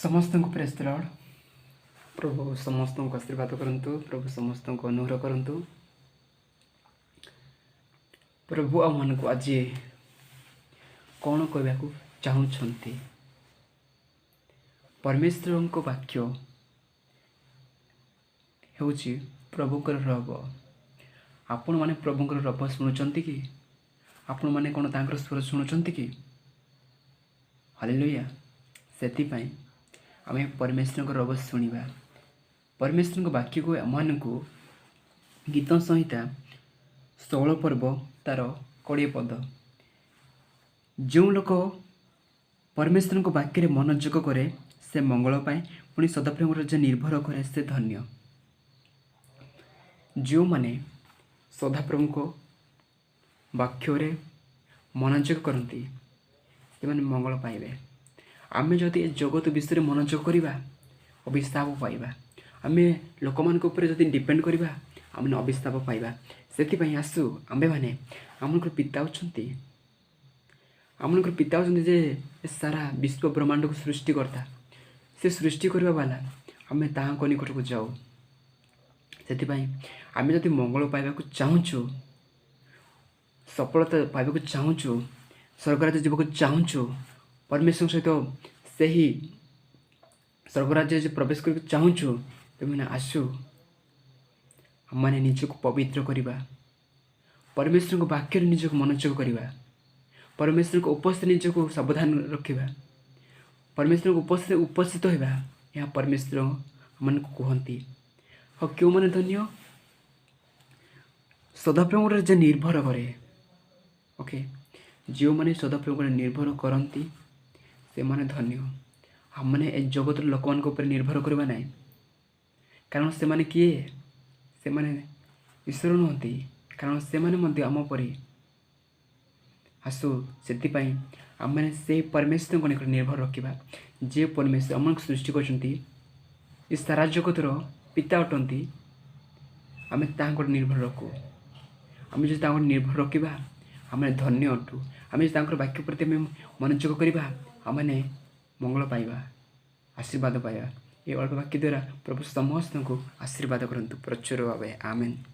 ସମସ୍ତଙ୍କୁ ପ୍ରେଜ୍ ଦ ଲର୍ଡ। ପ୍ରଭୁ ସମସ୍ତଙ୍କୁ ଆଶୀର୍ବାଦ କରନ୍ତୁ। ପ୍ରଭୁ ସମସ୍ତଙ୍କୁ ଅନୁଗ୍ରହ କରନ୍ତୁ। ପ୍ରଭୁ ଆମମାନଙ୍କୁ ଆଜି କ'ଣ କହିବାକୁ ଚାହୁଁଛନ୍ତି? ପରମେଶ୍ୱରଙ୍କ ବାକ୍ୟ ହେଉଛି ପ୍ରଭୁଙ୍କର ରବ। ଆପଣମାନେ ପ୍ରଭୁଙ୍କର ରବ ଶୁଣୁଛନ୍ତି କି? ଆପଣମାନେ କ'ଣ ତାଙ୍କର ସ୍ୱର ଶୁଣୁଛନ୍ତି କି? ହାଲେଲୁୟା। ସେଥିପାଇଁ ଆମେ ପରମେଶ୍ୱରଙ୍କ ରବ ଶୁଣିବା। ପରମେଶ୍ୱରଙ୍କ ବାକ୍ୟକୁ ଆମମାନଙ୍କୁ ଗୀତ ସଂହିତା 16 ପର୍ବ ତାର 20 ପଦ। ଯେଉଁ ଲୋକ ପରମେଶ୍ୱରଙ୍କ ବାକ୍ୟରେ ମନୋଯୋଗ କରେ, ସେ ମଙ୍ଗଳ ପାଏ। ପୁଣି ସଦାପ୍ରଭୁଙ୍କର ଯେ ନିର୍ଭର କରେ, ସେ ଧନ୍ୟ। ଯେଉଁମାନେ ସଦାପ୍ରଭୁଙ୍କ ବାକ୍ୟରେ ମନୋଯୋଗ କରନ୍ତି, ସେମାନେ ମଙ୍ଗଳ ପାଇବେ। ଆମେ ଯଦି ଏ ଜଗତ ବିଷୟରେ ମନୋଯୋଗ କରିବା, ଅଭିଶାପ ପାଇବା। ଆମେ ଲୋକମାନଙ୍କ ଉପରେ ଯଦି ଡିପେଣ୍ଡ କରିବା, ଆମେ ଅଭିଶାପ ପାଇବା। ସେଥିପାଇଁ ଆସୁ ଆମ୍ଭେମାନେ, ଆମଙ୍କର ପିତା ଅଛନ୍ତି। ଆମଙ୍କର ପିତା ଅଛନ୍ତି ଯେ ଏ ସାରା ବିଶ୍ୱ ବ୍ରହ୍ମାଣ୍ଡକୁ ସୃଷ୍ଟିକର୍ତ୍ତା। ସେ ସୃଷ୍ଟି କରିବା ବାଲା, ଆମେ ତାହାଙ୍କ ନିକଟକୁ ଯାଉ। ସେଥିପାଇଁ ଆମେ ଯଦି ମଙ୍ଗଳ ପାଇବାକୁ ଚାହୁଁଛୁ, ସଫଳତା ପାଇବାକୁ ଚାହୁଁଛୁ, ସ୍ୱର୍ଗରାଜ୍ୟ ଯିବାକୁ ଚାହୁଁଛୁ, ପରମେଶ୍ୱରଙ୍କ ସହିତ ସେହି ସ୍ୱର୍ଗରାଜ୍ୟରେ ଯେ ପ୍ରବେଶ କରିବାକୁ ଚାହୁଁଛୁ, ତେବେ ଆସୁ ଆମମାନେ ନିଜକୁ ପବିତ୍ର କରିବା, ପରମେଶ୍ୱରଙ୍କ ବାକ୍ୟରେ ନିଜକୁ ମନୋଯୋଗ କରିବା, ପରମେଶ୍ୱରଙ୍କ ଉପସ୍ଥିତି ନିଜକୁ ସାବଧାନ ରଖିବା, ପରମେଶ୍ୱରଙ୍କ ଉପସ୍ଥିତି ଉପସ୍ଥିତ ହେବା। ଏହା ପରମେଶ୍ୱର ଆମମାନଙ୍କୁ କୁହନ୍ତି। ଆଉ କେଉଁମାନେ ଧନ୍ୟ? ସଦାପ୍ରଭୁଙ୍କର ଯେ ନିର୍ଭର କରେ। ଓକେ, ଯେଉଁମାନେ ସଦାପ୍ରଭୁଙ୍କର ନିର୍ଭର କରନ୍ତି, ସେମାନେ ଧନ୍ୟ। ଆମମାନେ ଏ ଜଗତର ଲୋକମାନଙ୍କ ଉପରେ ନିର୍ଭର କରିବା ନାହିଁ। କାରଣ ସେମାନେ କିଏ? ସେମାନେ ଈଶ୍ୱର ନୁହନ୍ତି। କାରଣ ସେମାନେ ମଧ୍ୟ ଆମ ପରି। ଆସୁ, ସେଥିପାଇଁ ଆମେମାନେ ସେଇ ପରମେଶ୍ୱରଙ୍କ ନିକଟରେ ନିର୍ଭର ରଖିବା, ଯେ ପରମେଶ୍ୱର ଆମମାନଙ୍କୁ ସୃଷ୍ଟି କରିଛନ୍ତି, ଏ ସାରା ଜଗତର ପିତା ଅଟନ୍ତି। ଆମେ ତାହାଙ୍କର ନିର୍ଭର ରଖୁ। ଆମେ ଯଦି ତାଙ୍କର ନିର୍ଭର ରଖିବା, ଆମେ ଧନ୍ୟ ଅଟୁ। ଆମେ ଯଦି ତାଙ୍କର ବାକ୍ୟ ପ୍ରତି ଆମେ ମନୋଯୋଗ କରିବା, ଆମେମାନେ ମଙ୍ଗଳ ପାଇବା, ଆଶୀର୍ବାଦ ପାଇବା। ଏ ଅଳ୍ପ ବାକ୍ୟ ଦ୍ୱାରା ପ୍ରଭୁ ସମସ୍ତଙ୍କୁ ଆଶୀର୍ବାଦ କରନ୍ତୁ ପ୍ରଚୁର ଭାବେ। ଆମେନ୍।